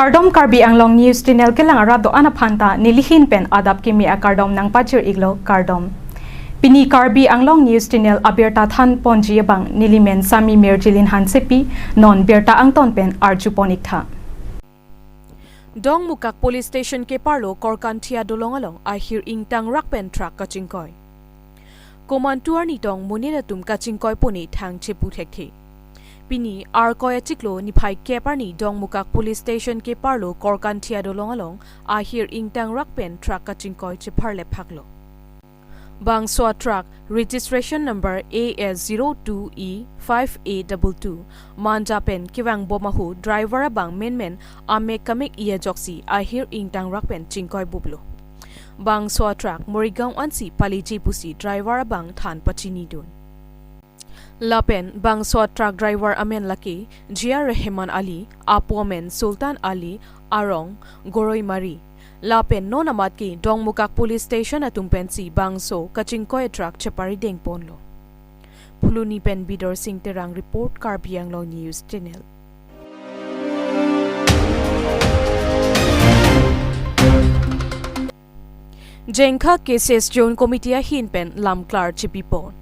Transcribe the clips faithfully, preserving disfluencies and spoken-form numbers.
Kardom, Karbi Anglong News Channel kelang arat do-an aphan ta nelihin pen adap kimi akardom nangpajir iklo, kardom. Pini Karbi Anglong News Channel abirta than ponji abang nelimen Sami Mirjilin Hansepi, non birta angton pen arju pon iktha. Dongmukak Police Station keparlo Korkanthi adolong along ahir ingtang rak pen truck kachingkoi. Komantu arni tong monit atum kachingkoi pone thang chepu thekthe. Pini Arkoi achiklo niphai kep arni Dongmukak Police Station keparlo Korkanthi adolong along ahir ingtang rak pen truck kachingkoi chepharle phaklo. Bangso a truck registration number A S zero two E five eight double two manja pen kevang bom ahut driver abang menmen amek kamek i ajoksi ahir ingtang rak pen chingkoi buplo. Bangso a truck Morigaon ansi paleji pusi driver abang than pachinidun. Lapen bangso a truck driver amen lake Jia Rehman Ali, apo amen Sultan Ali, arong Goroimari. Lapen non amat ke Dongmukak Police Station atum pensi bangso kachingkoi a truck cheparideng ponlo. Phuloni pen Bidor Sing Terang report, Karbi Anglong News Channel. Jengkha K C S Zone Committee ahin pen lamklar chepipon.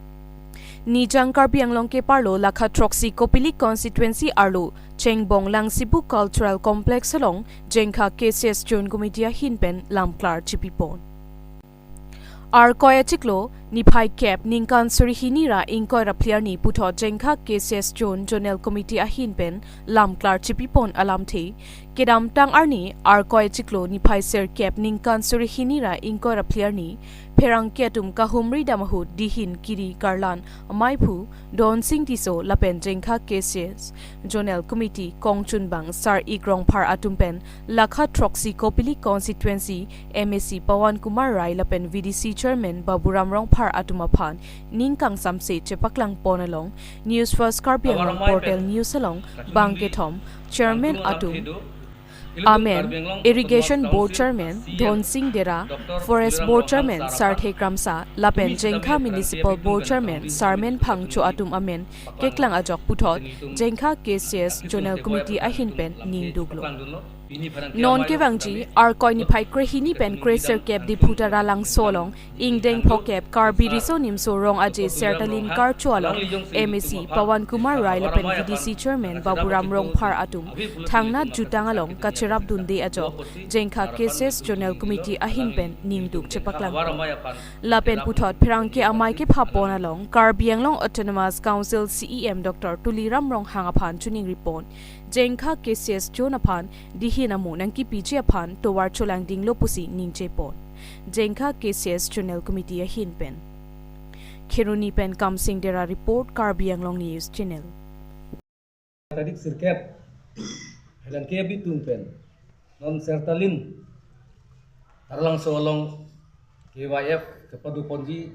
Nijang Karbi Anglong keparlo lakha throksi Kopili constituency arlo Chengbong Langsibu Cultural Complex along Jengkha K C S Zone Committee ahin pen lamklar chepipon. Arkoi achiklo niphai kep ningkan suri hini ra ingkoi ra phli arni puthot Jengkha K C S Zone Zonal Committee ahin pen lamklar chepipon alamthe, kedamtang arni Arkoi achiklo niphai sirkep ningkan suri hini ra ingkoi ra phli arni pherangke atum kahumri dam ahut dihin kiri karlan maiphu Donsing Tisso lapen Jengkha K C S Zonal Committee kongchunbang Sar-ik Rongphar atum pen lakha throksi Kopili constituency M A C Pawan Kumar Rai lapen V D C Chairman Baburam Rongphar atum aphan ning kangsamse chepaklang pon along News First Karbi Anglong portal news along bangkethom chairman atum, amen Irrigation Board Chairman Dhonsing Dera, Forest Board Chairman Sarthe Kramsa lapen Jengkha Municipal Board Chairman Sarmen Phangcho atum amen keklang ajok puthot Jengkha K C S Zonal Committee ahin pen ning duklo. Non kevangji Arkoi niphai krehini pen kresirkep Diphu Taralangso along ingdeng phokep Karbi Riso Nimso Rong Aje Sertalin Karcho along M A C Pawan Kumar Rai lapen V D C Chairman Baburam Rongphar atum thangnat jutang along kacherap dunde ajok Jengkha K C S Zonal Committee ahin pen ning duk chepaklang. Lapen puthot pherangke amei kepha pon along Karbi Anglong Autonomous Council C E M Doctor Tuliram Ronghang aphan choningri pon, Jengkha K C S Zone aphan dihin amo nangkipiji aphan tovar cholangdinglo pusi ningje pon. Jengkha K C S Zonal Committee ahin pen. Kheroni pen Kamsing Dera report, Karbi Anglong News Channel. Tarik sirkep, Helan K B tung pen, non Sertalin Taralangso along K Y F kepadu ponji,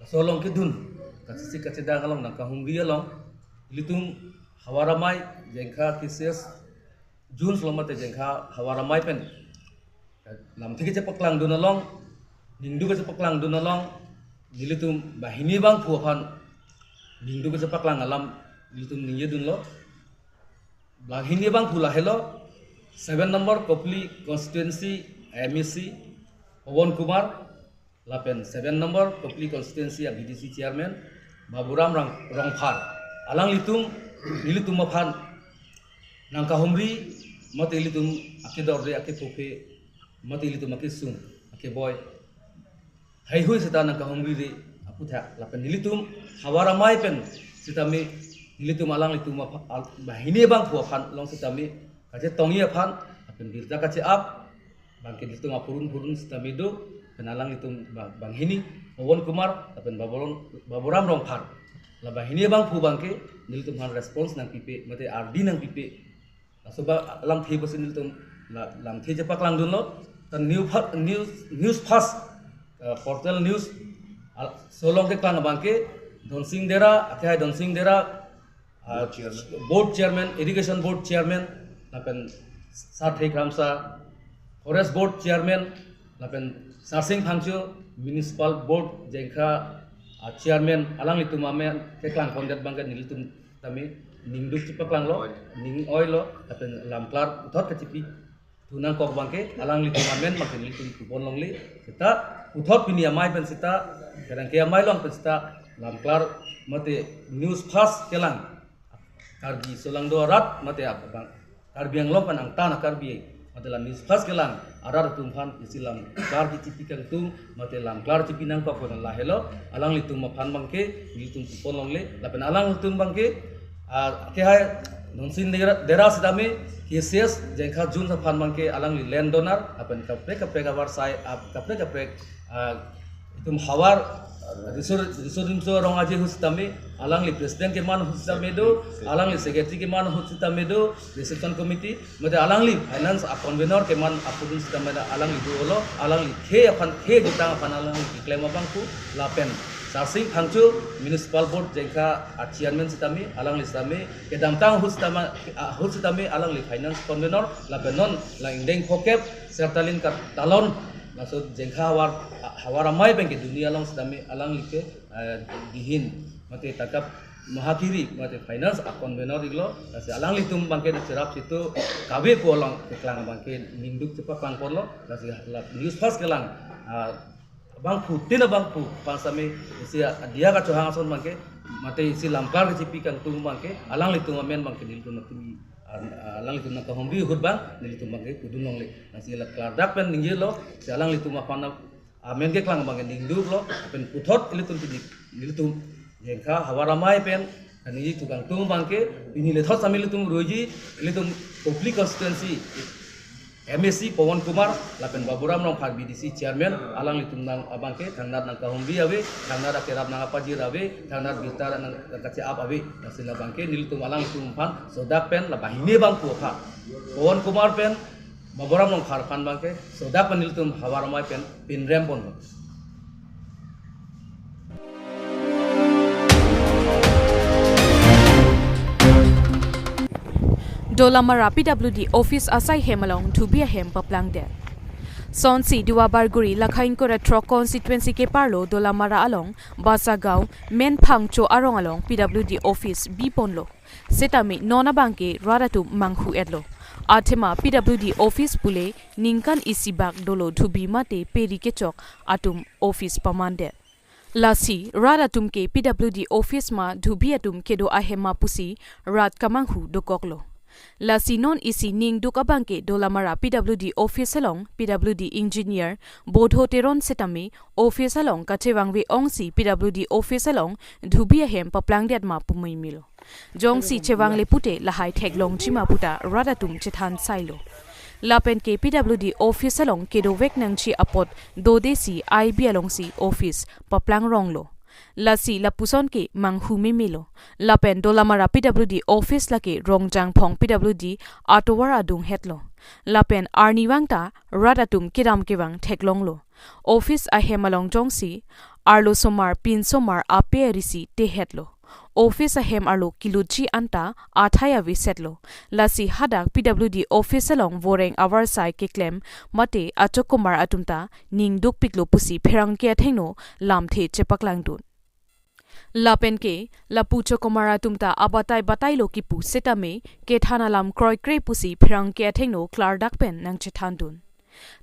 laso along kedun, kachesik kachedang along nangkahumri along, ilitum havar amei, Jengkha K C S Zone along mate Jengkha havar amei pen lamthe kachepaklang dun along, ning duk kachepaklang dun along, nelitum banghini bangphu aphan ning duk kachepaklang alam nelitum ningje dunlo. Banghini bangphu lahelo, seven number Kopili constituency M A C Pawan Kumar, lapen seven number Kopili constituency a V D C chairman Baburam Rang-, Rongphar. Alanglitum, nelitum aphan nangkahumri, mate ilitum akedorde, akepuphe, mate ilitum akesung, akeboi, heihui seta nangkahumride aputhak, lapen nelitum havar amei pen sitame nelitum alanglitum apha-, al-, banghini bangphu aphan along sitame kachetongji aphan, lapen birta kache-ap, bangke nelitum apurun purun sitame do, pen alanglitum bang-, banghini, Pawan Kumar, lapen Baburam, Baburam Rongphar. La banghini bangphu bangke, nelitum aphan response nangpipe, mate ardi nangpipe. Laso ba lamthe pusi nelitum la, lamthe chepaklang dunlo. Ta new fa-, news, News First, uh, portal news, al-, so along keklang bangke, Donsing Dera, akhai Donsing Dera, ah, Board Chairman. Board Chairman, Irrigation Board Chairman, lapen Sarthe Kramsa, Forest Board Chairman, lapen Sarsing Phangcho, Municipal Board Jengkha, ah, Chairman, alanglitum amen keklang pondet bangke nelitum tame ningduk chepaklanglo, ning-oilo, lapen lamklar puthot kachipi thu nangkok abangke alanglitum amen abangke nelitum pupon longle, seta puthot pini amei pen seta kerang ke amei along pen seta lamklar mate news fast kelang Karbi aso lang do arat mate abang Karbi Anglong pen angtan a-Karbi mate la news fast kelang arat atum aphan isi lamklar kachipi kangtung mate lamklar chipi nangkok pen lahelo, alanglitum aphan abangke nelitum pupon longle, lapen alanglitum abangke ah, ke hai nonsin dera, dera sitame K C S Jengkha Zone aphan abangke alangli land donor, lapen kaprek kaprek avarsai, ah, kaprek kaprek ah, itum havar, ah, Riso, Riso Nimso Rong Aje ahut sitame, alangli president keman ahut sitame do, alangli secretary keman ahut sitame do, reception committee, mate alangli finance a-convenor keman apudun sitame do, alangli do olo, alangli khei aphan, khei dutang aphan alangli keklem abangphu, lapen Sarsing Phangcho Municipal Board Jengkha a-chairman sitame, alangli sitame, kedamtang ahut sitame, ahut sitame alangli finance convenor, lapen non la ingdeng phokep, sertalin kat talon, laso Jengkha havar, havar amei pen kedun along sitame alangli ke, eh, dihin, mate takap mahakiri, mate finance a-convenor iklo, lasi alanglitum abangke cherap situ kave pu along keklang abangke ningduk chepaklang ponlo, lasi la news fast kelang, ah, abangphu, tin abangphu, aphan sitame isi adia kachohang ason abangke, mate isi lamklar kachipi kangtung abangke, alanglitum amen abangke nelitum nangtum, ah, alanglitum nangkahumri ahut abang, nelitum abangke pudun longle. Lasi la klardak pen ningjelo, si alanglitum aphan amen keklang abangke ningduklo, pen puthot ilitum pini, ilitum Jengkha havar amei pen kaningje thu kangtung abangke, pini lethot sitame ilitum roji, ilitum Kopili constituency M A C Pawan Kumar, lapen Baburam Rongphar B D C chairman, alanglitum nang abangke, thangnat nangkahumri ave, thangnat akerap nangkapajir ave, thangnat birta nang, nangkache-ap ave, lasi la abangke, nelitum alanglitum aphan, sodak pen, la banghini abangphu aphan, Pawan Kumar pen, Baburam Rongphar aphan abangke, sodak pen nelitum havar amei pen, pinrem ponlo. Dolamara P W D office asai hem along dhubi ahem paplangdet. Sonsi Duar Bagori Lakha ingkoi ra throk constituency keparlo Dolamara along Basagaon Menphangcho arong along P W D office biponlo. Sitame non abangke rat atum manghu-etlo. Athema P W D office pule ningkan isi bak dolo dhubi mate peri kechok atum office pamandet. Lasi rat atum ke P W D office ma dhubi atum kedo ahem ma pusi rat kamanghu dokoklo. Lasi non isi ningduk abangke Dolamara P W D office along P W D engineer Bodho Teron sitame office along kachevangve ongsi P W D office along dhubi ahem paplangdet ma pu mimilo. Jongsi chevangle pute lahai theklongji ma puta rat atum chethan sailo. Lapen ke P W D office along kedovek nangji apot dodesi I B alongsi office paplangronglo. Lasi lapuson ke manghu mimilo. Lapen Dolamara P W D office lake Rongjangphong P W D atovar adung hetlo. Lapen arnivang ta rat atum kedam kevang theklonglo. Office ahem along jongsi arlosomar pinsomar ape arisi tehetlo. Office ahem arlo kilutji anta athai avesetlo. Lasi hadak P W D office along voreng avarsai keklem mate achokomar atum ta ningdukpiklo pusi pherangke athengno lamthe chepaklangdun. Lapen ke, lapu chokomar atum ta abatai batailo kipu sitame, kethan alam kroikre pusi pherangke athengno klardak pen nangchethandun.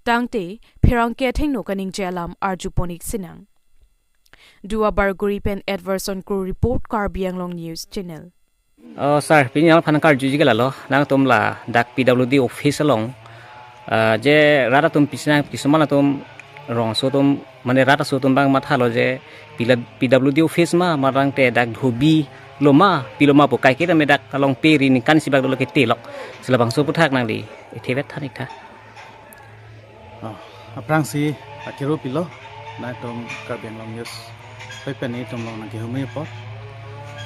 Tangte, pherangke athengno kaningje alam arjupon-ik sinang. Duar Bagori pen Edverson Kro report, Karbi Anglong News Channel. Oh, sir, pini nangphan karjuji ke lalo, nangtum ladak P W D office along, ah, je rat atum pisi nang kisuman atum rongso atum, mane rat aso atum abang mathalo je pila P W D office ma, marang te dak dhubi lo ma, pilo ma pu kaike tame dak along peri ningkan isi bak dolo ketelok. Si labangso aphuthak nangli ithevet than-ik tha. Oh, aphrangsi akero pilo, nangtum Karbi Anglong News pei pen nelitum along nangkehumri apot.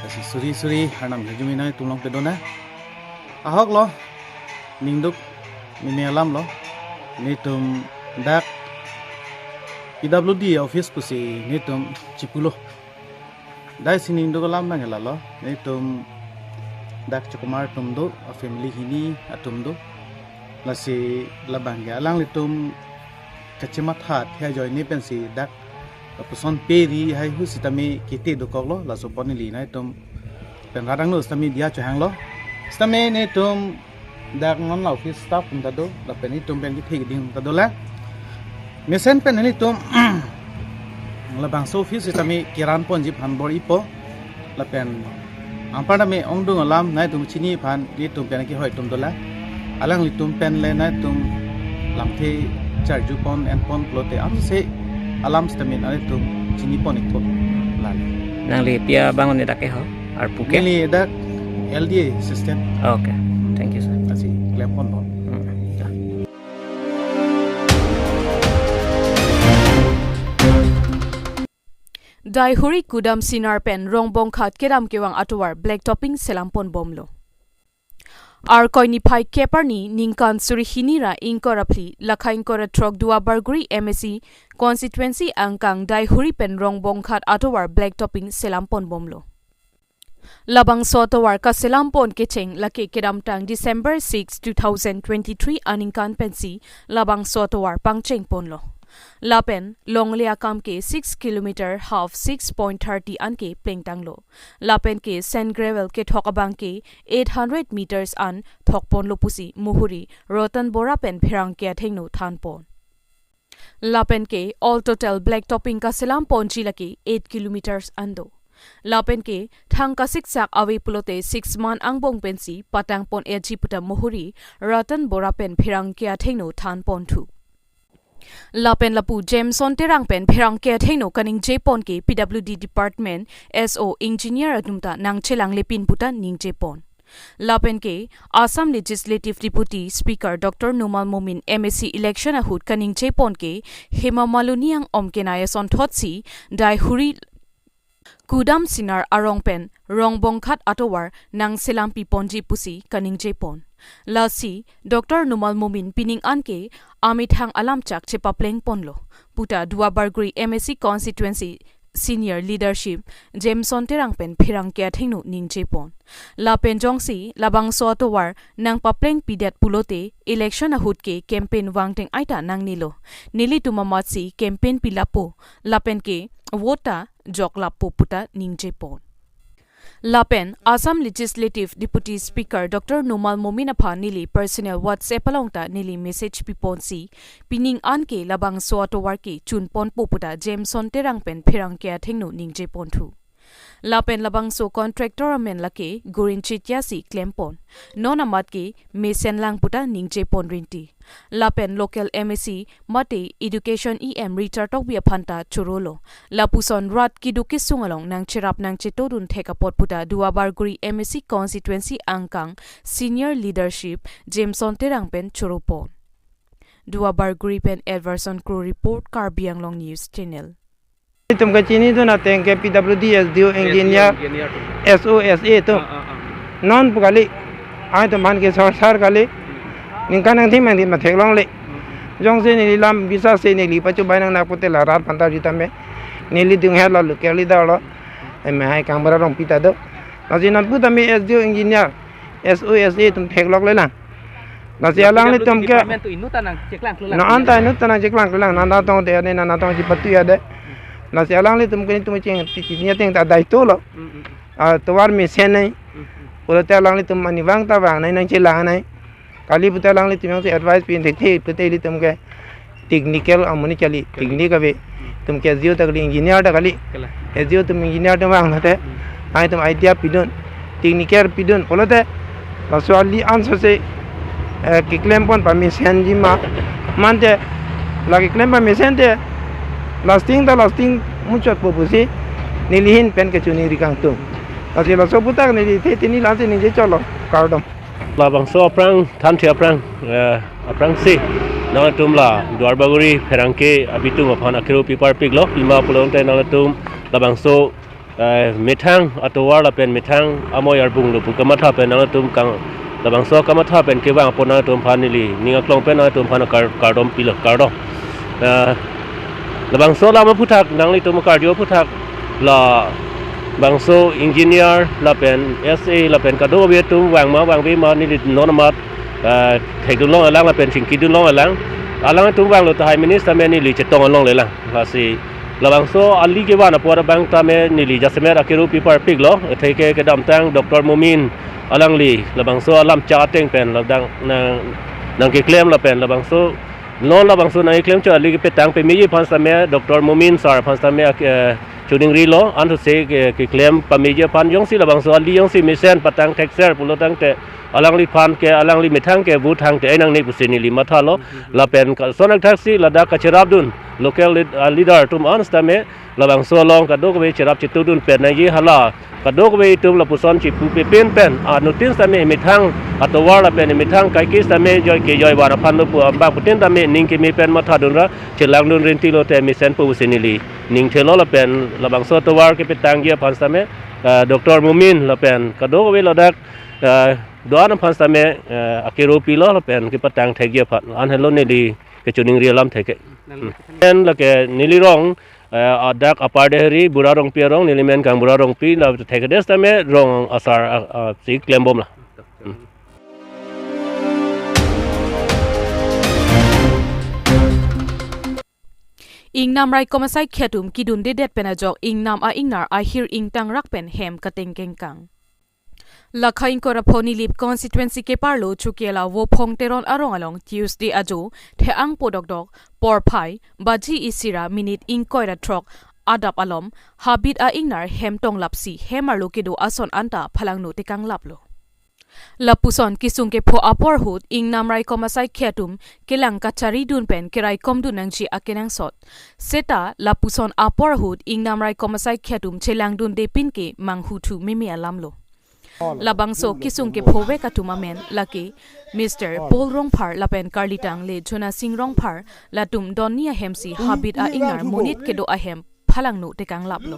Lasi suri suri arnam hirjume nangtum along pedona. Ahok lo, ningduk meme alam lo, nelitum dak P W D office pusi nelitum chipulo. Dai si ningduk alam abang ke lalo, nelitum dak chokomar atum do, a family hini atum do. Lasi labang ke alanglitum kachematha thia ajoine pensi dak lapuson peri haihui sitame kete dokoklo, laso apot neli nangtum Pen radang nu sitame diya chohanglo. Sitame netum dak non la office staff atum ta do, lapen netum pen kethe keding atum ta dolang. Mesen pen netum labangso office sitame keran ponji aphan bor-ipo. Lapen anpar tame ongdung alam nangtum chini aphan netum pen kehoi atum dolang. Alanglitum pen le nangtum lamthe charju pon en pon pulote ansi alam sitame nangtum chini pon-ikpo. Lale. Nangli pi abang ne dak ke ho? Arpu ke? Neli dak L D A assistant. Okay. Thank you, sir. Lasi klem pon pon. Hmm. Ya. Daihuri Kudam Sinar pen Rongbongkhat kedam kevang atovar black topping selam pon bomlo. Arkoi niphai kep arni ningkan suri hini ra ingkoi ra phli lakha ingkoi ra throk Duarbagori M A C constituency angkang Daihuri pen Rongbongkhat atovar black topping selam pon bomlo. Labangso atovar kaselam pon kecheng lake kedamtang December six, two thousand twenty-three aningkan pensi labangso atovar pangcheng ponlo. Lapen longle akam ke six kilometer half six point thirty an ke plengtanglo. Lapen ke sand gravel kethok abang ke eight hundred meters an thok ponlo pusi muhuri Ratan Bora pen pherangke athengno than pon. Lapen ke all total black topping kaselam ponji lake eight kilometers an do. Lapen ke thang kasiksak ave pulote six month angbong pensi patang pon-etji puta muhuri Ratan Bora pen pherangke athengno than ponthu. Lapen lapu Jameson Terang pen pherangke athengno kaningje pon ke P W D department S O engineer atum ta nangchelang lepin puta ningje pon. Lapen ke Assam Legislative Deputy Speaker Doctor Numal Momin M A C election ahut kaningje pon ke Hema Malini ang-om kenai asonthotsi Daihuri Kudam Sinar arong pen Rongbongkhat atovar nangselam pi ponji pusi kaningje pon. Lasi Doctor Numal Momin pining an ke amethang alamchak chepapleng ponlo puta Duarbagori M A C constituency senior leadership Jameson Terang pen pherangke athengno ningje pon. Lapen jongsi labangso atovar nangpapleng pidet pulote election ahut ke campaign vangteng aita nangnelo. Nelitum amatsi campaign pi lapo lapen ke vote ta jok lapo puta ningje pon. Lapen Assam Legislative Deputy Speaker Doctor Numal Momin aphan neli personal WhatsApp along ta neli message pi ponsi pining an ke labangso atovar ke chun ponpo puta Jameson Terang pen pherangke athengno ningje ponthu. Lapen labangso contractor amen lake Gurin Chetia si klem pon. Non amat ke mesen lang puta ningje pon rinti. Lapen local M A C mate Education E M Richard Tokbi aphan ta chorolo. Lapuson rat keduk kesung along nangcherap nangchetodun thek apot puta Duarbagori M A C constituency angkang senior leadership Jameson Terang pen choro pon. Duarbagori pen Everson Kro report, Karbi Anglong News Channel. Itum kachinidun ateng ke P W D, S D O, engineer, engineer tu. S O, S A tu. Ah, ah, ah. Non pu kali, ai teman ke sar sar kali. Ningkan nangthim nangthim mathek longle. Hmm. Jongsi neli lam bisa si neli pachu bai nang nak pute la rat panta juta me. Neli dung her la luker li dar lo. Eme hai kang bara rong pita do. Lasi non pu tame S D O engineer, S O, S A atum theklok lelang. Lasi alanglitum ke department tu inut ta nangcheklang kelang. Non anta inut ta nangcheklang kelang, non natong de ne, non natong chipatu ya de. Lasi alanglitum ke itum cheng ti ti nya teng ta dai to lo. Mm, mm, mm. Ah, tovar mesen nai. Mm, mm. Pulote alanglitum mani vang ta vang nai nangchelang nai. Kali puta alanglitum jongsi advice pin thekthe puta ilitum ke technical amonit kali, kali. Technical ave. Hmm. Itum ke S D O ta kali, engineer ta kali. Kali. S D O atum engineer atum vang nate. Hmm. Ai itum idea pidun, technical pidun. Pulote laso ali anso si, eh, keklem pon pamesenji ma. Mante la keklem pamesen te lasting ta lasting muchotpo pusi neli ahin pen kechoningri kangtung. Lasi laso aputhak neli the tini lasi ningje cholo, kardom. Labangso aphrang, thanthi aphrang, eh, aphrangsi nangtum la Duarbagori pherangke abitung aphan akhiru pi parpiklo, pima pulote nangtum labangso, eh, methang atovar lapen methang amoi arbung lo pu kamatha pen nangtum kang labangso kamatha pen kevang apot nangtum aphan neli ning aklong pen nangtum aphan kar-, kardom pilo, kardom. Eh, labangso alam aputhak, nanglitum karju aputhak, labangso engineer lapen S A lapen kadokave atum vang ma vangve ma neli non amat, eh, thekdun long alang lapen chingkidun long alang. Alangtum vanglo tahai minister me neli chetong along lelang. Lasi Labangso ali kevan apor abang tame neli jasemet akero pi parpiklo, atheke kedamtang Doctor Momin alangli labangso alam cha ateng pen labang nang, nangkeklem lapen labangso non labangso nangkeklem cho ali kepetang pemeji aphan tame Doctor Momin sir aphan tame ak-, eh, choningrilo, anthose ke, keklem pameji aphan jongsi labangso ali jongsi mesen patang thekser pulo tangte alangliphan ke alangli methang ke vote thangte ai nangne pusi neli mathalo. Lapen ka-, lason akthaksi ladak kacherapdun local lead-, ah, leader atum an tame labangso along kadokave cherap chetudun pen nangji hala kadokave itum lapuson chipu pepin pen, ah, notice tame methang atovar lapen methang kaike tame joi kejoi var aphan lo pu abang putin tame ning keme pen mathadunra chelangdun rinti lote mesenpo pusi neli ning thelo lapen labangso atovar kepetangji aphan tame, ah, Doctor Momin lapen kadokave ladak, ah, do-an aphan tame, ah, akero pilo lapen kepatang thekji aphan. An helo neli kechoningri alam theke. Hmm. Pen lake neli rong, eh, adak Upper Dehari, Bura Rongpi arong, neli men Kangbura Rongpi, la thekdes tame rong asar, ah, ah, si klembom la. Hmm. Ingnam raikom asaikhi atum kidundedet pen ajok ingnam a-ingnar ahir ingtangrak pen hem katengkeng kang. Lakha ingkoi ra pho Nilip constituency keparlo Chukela Vophong Teron arong along Tuesday ajo the-ang po dokdok porphai baji isi ra minute ingkoi ra throk adap alom habit a-ingnar hem tonglapsi hem arlo kedo ason anta phalangno tekanglaplo. Lapuson kesung kepho apor ahut ingnam raikom asaikhi atum kelang kacharidun pen keraikomdun nangji akenangsot. Seta lapuson apor ahut ingnam raikom asaikhi atum chelangdundepin ke manghuthu meme alamlo. Labangso kesung kephovek atum amen lake Mister Paul Rongphar lapen karlitang le Jonasing Rongphar, latum donni ahemsi habit a-ingnar monit kedo ahem phalangno tekanglaplo.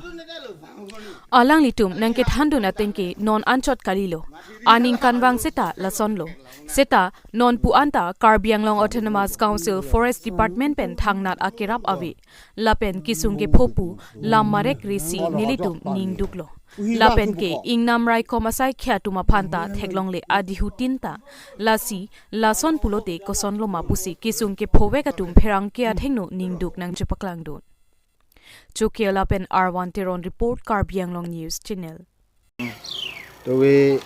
Alanglitum nangkethandun ateng ke non anchot kalilo. Aningkanvang seta lasonlo. Seta non pu anta Karbi Anglong Autonomous Council Forest Department pen thangnat akerap ave. Lapen kesung kepho pu lam marek resi nelitum ningduklo. Lapen ke ingnam raikom asaikhi atum aphanta theklongle adihutin ta. Lasi, lason pulote kosonlo ma pusi kesung kephovek atum pherangke athengno ningduk nangchepaklangdun. Chukela pen Arvan Teron report, Karbi Anglong News Channel. Tove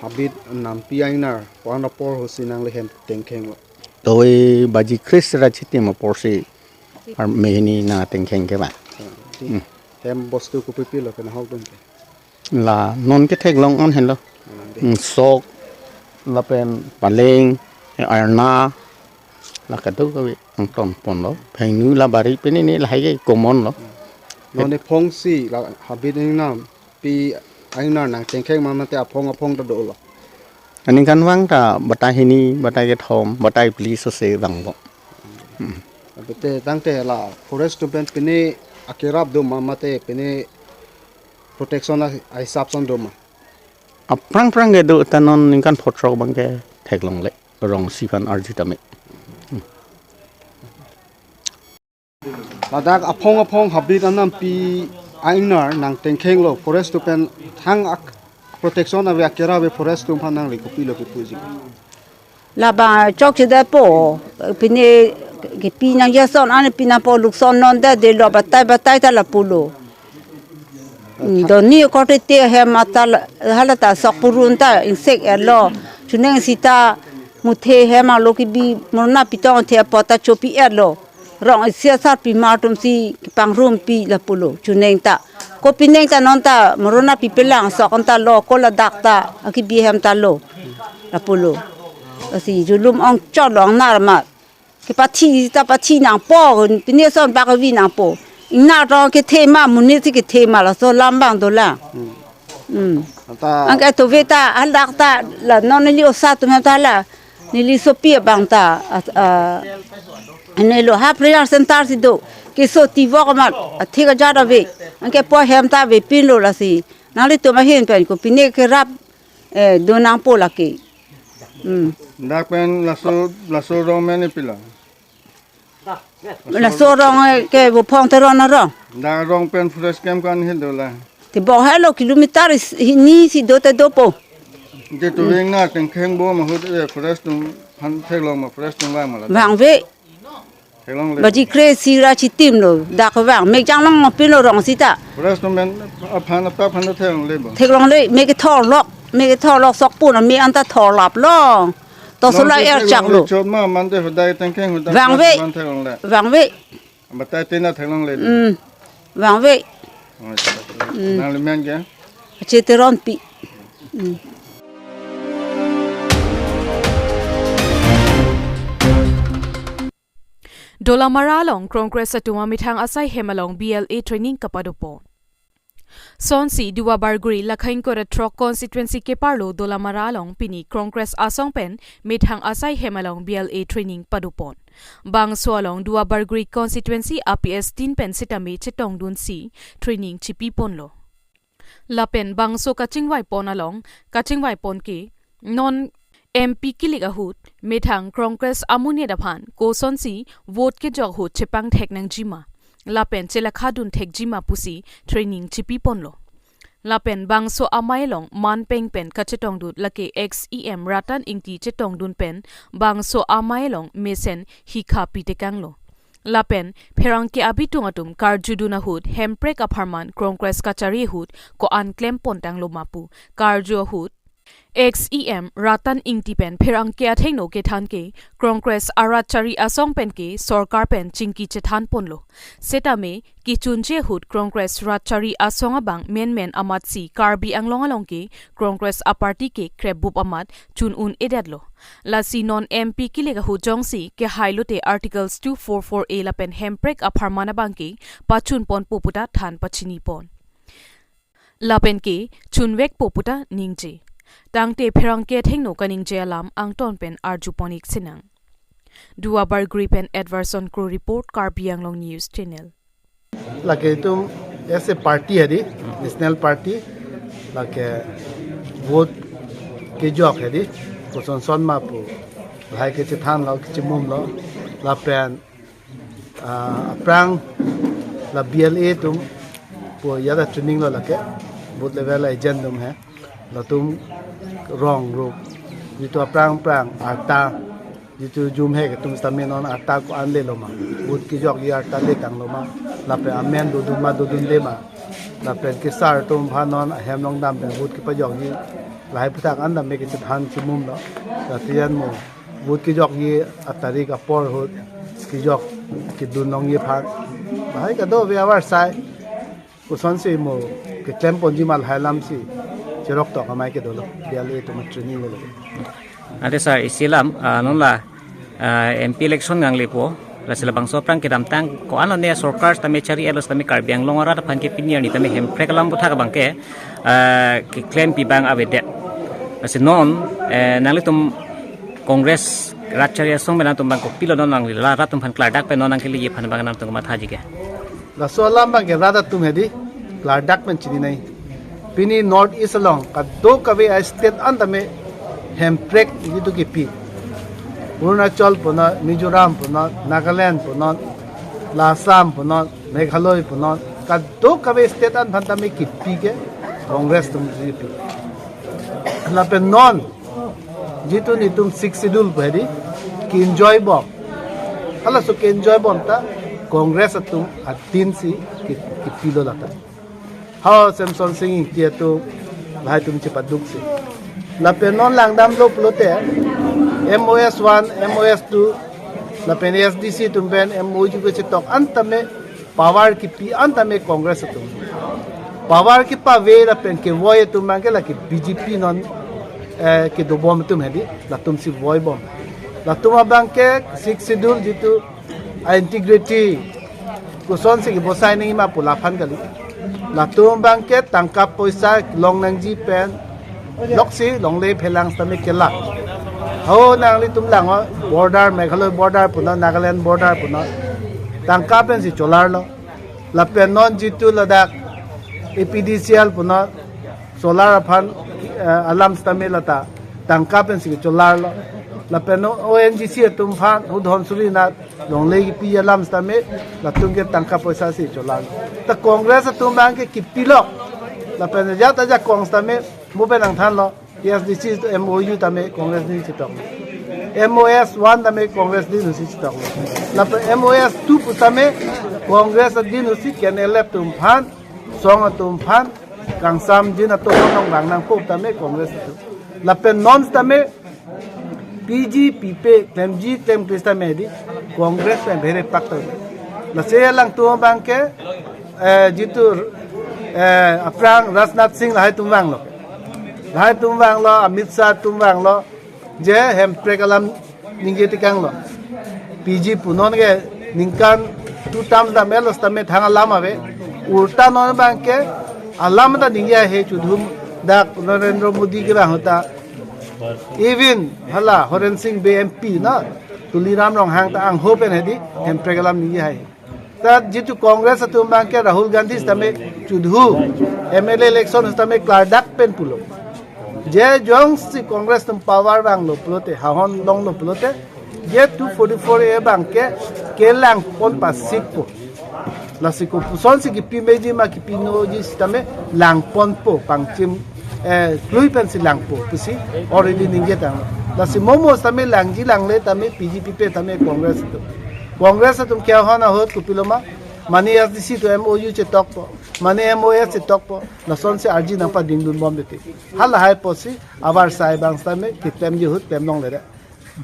habit nampi a-ingnar, wan apor ahutsi nangle hem tengkhenglo. Tove baji kre-isi ra chitim aporsi ar mehini nangtengkheng ke ba. Ti Hmm. hem bostu kopi pilo kenahokdun ke. La non ketheklong an henlo. Nang de. Hmm, sok, lapen paleng, arna, la kadokave angton ponlo. Phengnu la bari pen ini lahai ke common lo. Non ephongsi la habit ingnam pi a-ingnar nangtengkheng ma mate aphong aphong ta dolo. Aningkanvang ta batai hini, batai kethom, batai phli sose vangpo. Hmm. Abite tangte la forest atum pen pine akerap do ma mate pine protection a, ahisap son do ma. Aphrang phrang kedo ta non ningkan pho throk abang ke theklongle rong isi aphan arju tame. Ladak aphong aphong habit anam pi a-ingnar nangtengkhenglo forest atum pen thang ak protection ave akerap ave forest atum aphan nangle kopilo kepuji. Labang chokchedepo, pine kepi nangji ason an pi nangpo lukson non de delo batai batai ta lapulo. Hmm, donni korte te hem ata la, hala ta sok purun ta insek etlo. Chuneng sita muthe hem arlo kebi morna pitong the apot ta chopi etlo. Rong isi asarpimar atumsi kepangrumpi lapulo. Chuneng ta. Kopi neng ta non ta morna pipelang sok anta lo ko ladak ta akebi hem ta lo. Lapulo. Lasi julum ongchotlo ingnar ma. Kepathi ta pathi nangpo, pine ason bak avi nangpo. Ingnar tong kethe ma, monit si kethe ma, laso alam abang dolang. Hmm. Hmm. Anta Anke tove ta, haldak ta, la non neli osa atum ta la, neli sopi abang ta, a, a, neli lo ha prayer center si do, keso tivok amat, athik ajat ave, anke po hem ta avepinlo lasi. Nanglitum ahin pen kopine kerap, eh, do nangpo lake. Hmm. Dak pen laso, laso arong amen pilo? Laso arong, eh, ke Vophong Teron arong. Dak arong pen forest camp ko-an helo la? Tebok helo kilometer is-, hini si do te dopo. Ke tu Hmm. veng na tengkheng bom ahut, eh, forest atum aphan theklong ma forest atum vang ma la? Vangve. Theklongle. Baji kre-isi ra chitim lo, dak vang mek janglong pin lo rong sita. Rest no men aphan apa aphan theklongle bo. Theklongle, mek thorlok, mek thorlok sok pun, mek anta thorlap lo. To sola Mante er chak theklongle lo. Chot ma, mante hodai tengkeng hodai Vangve. Theklongle. Vangve. Batai tina theklongle. Hmm. Vangve. Oh, nanglimen ke? Cheteronpi. Hmm. Dolamara along Congress atum amethang asai hem along B L A training kapadopon. Sonsi Duar Bagori Lakhaing Korat Throk constituency keparlo Dolamara along pini Congress asong pen methang asai hem along B L A training padopon. Bangso along Duar Bagori constituency a P S tin pen sitame chetongdunsi training chipiponlo. Lapen bangso kachingvaipon along, kachingvaipon ke, non M P kilik ahut, methang Congress amonit aphan, kosonsi vote kejok ahut chepangthek nangjima. Lapen chelakha dunthekjima pusi training chipiponlo. Lapen bangso amei along manpeng pen kachetongdun lake ex E M Ratan Engti chetongdun pen bangso amei along mesen hikha pitekanglo. Lapen pherangke abitung atum karjudun ahut Hemprek apharman Congress kachari ahut ko-an klempontanglo ma pu karju ahut ex E M Ratan Engti pen pherangke athengno kethan ke Congress arat chari asong pen ke sorkar pen chingki chethanponlo. Setame kechunche ahut Congress rat chari asong abang menmen amatsi Karbi Anglong along ke Congress aparty ke krepbup amat chun un-edetlo. Lasi non M P kilik ahut jongsi kehailote Articles two four four A lapen Hemprek apharman abang ke pachunponpo puta than pachinipon. Lapen ke chunvekpo puta ningje. Tangte pherangke athengno kaningje alam angton pen arjupon-ik sinang. Duar Bagori pen Edwardson Kro report, Karbi Anglong News Channel. Lake itum as a party hedi, national party, lake vote kejok hedi, kosonson ma pu, lahai kechethanlo, kechimumlo, lapen ah, aphrang la B L A atum pu jada training lo lake, booth level agent atum he, latum rong rup, jitu aphrang aphrang arta, jitu jum he atum sitame non arta ko-an lelo ma, vote kejokji arta letanglo ma, lapen amen dodun ma dodunde ma, lapen kesar atum aphan non ahem along dam pen vote kepajokji, lahai aputhak an dam me kechethan chimumlo, lasi an mo vote kejokji atarik apor ahut kejok kedun longji aphan. Lahai kadokave avarsai kosonsi mo keklemponji ma lahai alamsi cherok tok amei ke dolo. B L A atum training lelo. Ante sir, isi alam, ah, non la, ah, M P election nanglepo. Lasi labangso aphrang kedamtang ko-an lone sorkar sitame chari-etlo sitame Karbi Anglong arat aphan ke pini arni tame Hemprek alam aputhak abang ke, ah, keklempi abang avedet. Lasi non, eh, nanglitum Congress rat chari asong pen nangtum abang kopilo, non nangli la rat atum aphan klardak pen non nangkeleji aphan abang nangtum mathaji ke? Laso alam abang ke rat atum hedi klardak pen chininei. Pini North East along kadokave a-state an tame Hemprek jitu kipi. Arunachal punon, Mizoram punon, Nagaland punon, la Assam punon, Meghalaya punon, kadokave state an aphan tame kipi ke Congress atum kipi. Lapen non jitu netum Sixth Schedule pu hedi ke-enjoy bom. Halaso ke-enjoy bom ta Congress atum adinsi ke, kepilo lata. Ho Semsonsing Ingti atum lahai atum chepaduksi. Lapen non langdamlo pulote M O S one, M O S two, lapen A S D C atum pen M O U kechetok an tame power kipi an tame Congress atum. Power kepave lapen kevoi atum abang ke lake B J P non, eh, kedobom atum hedi, latumsi voibom. Latum abang ke Sixth Schedule jitu a-integrity kosonsi kebosai nangji ma pu laphan kali. Latum abang ke tangka poisa long nangji pen loksi longle phelang sitame kelak. Ho nanglitum lang-o, border, Meghalaya border punon, Nagaland border punon, tangka pensi cholarlo. Lapen non jitu ladak A P D C L punon, solar aphan, eh, alam sitame lata tangka pensi cholarlo. Lapen non O N G C atum aphan, hu Dhansiri nat longle kipi alam sitame, latum ke tangka poisasi cholarlo. Ta Congress atum abang ke kipilo. Lapen ajat ajakong sitame, mo pen nangthanlo, A S D C M O U tame Congress ni chetok. M O S one tame Congress din usi chitok. Lapen M O S two pu tame Congress din usi K N L F atum aphan, song atum aphan, kangsam jin atum nong bang nangpo tame Congress atum. Lapen non tame P G pipe klemji klemkle tame di Congress pen bhere pak to. Lasi alangtum abang ke, eh, jitu, eh, aphrang Rajnath Singh lahai atum vanglo. Lahai atum vanglo, Amit Shah atum vanglo. Je hemprek alam ningje tekanglo. P G pu non ke ningkan two terms dam-et lo setame thang alam ave. Ulta non abang ke alam ta ningje he chudhum dak Narendra Modi ke bang hota. Even hala Horen Sing Bey M P na, Tuliram Ronghang ta angho pen hedi hemprek alam ningje hai. Ta jitu Congress atum abang ke Rahul Gandhi setame chudhu M L A election setame klardak pen pulo. Je jongsi Congress atum power vanglo pulote, hahon longlo pulote, je two forty-four A abang ke kelang pon pasik po. Lasi kopusonsi kipi meji ma kipi noji setame lang ponpo, pangchim, eh, klui pensi langpo pusi already ningje tang. Lasi momo setame langji langle tame P G pipe tame Congress atum. Congress atum kehon ahut kopilo ma, mane A S D C atum M O U chetokpo, mane M O S chetokpo, lasonsi arji nangpadingdun bom dete. Halahai apotsi avarsai abang setame keklemji ahut klem longledet.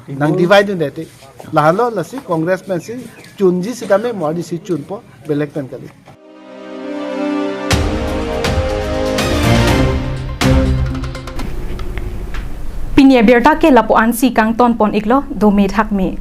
Nang divide dun dete. Lahenlo lasi Congress pensi chunji setame mo arjisi chunpo, belek pen kali. Pini abirta ke lapu-ansi kangton pon iklo, dome thakme.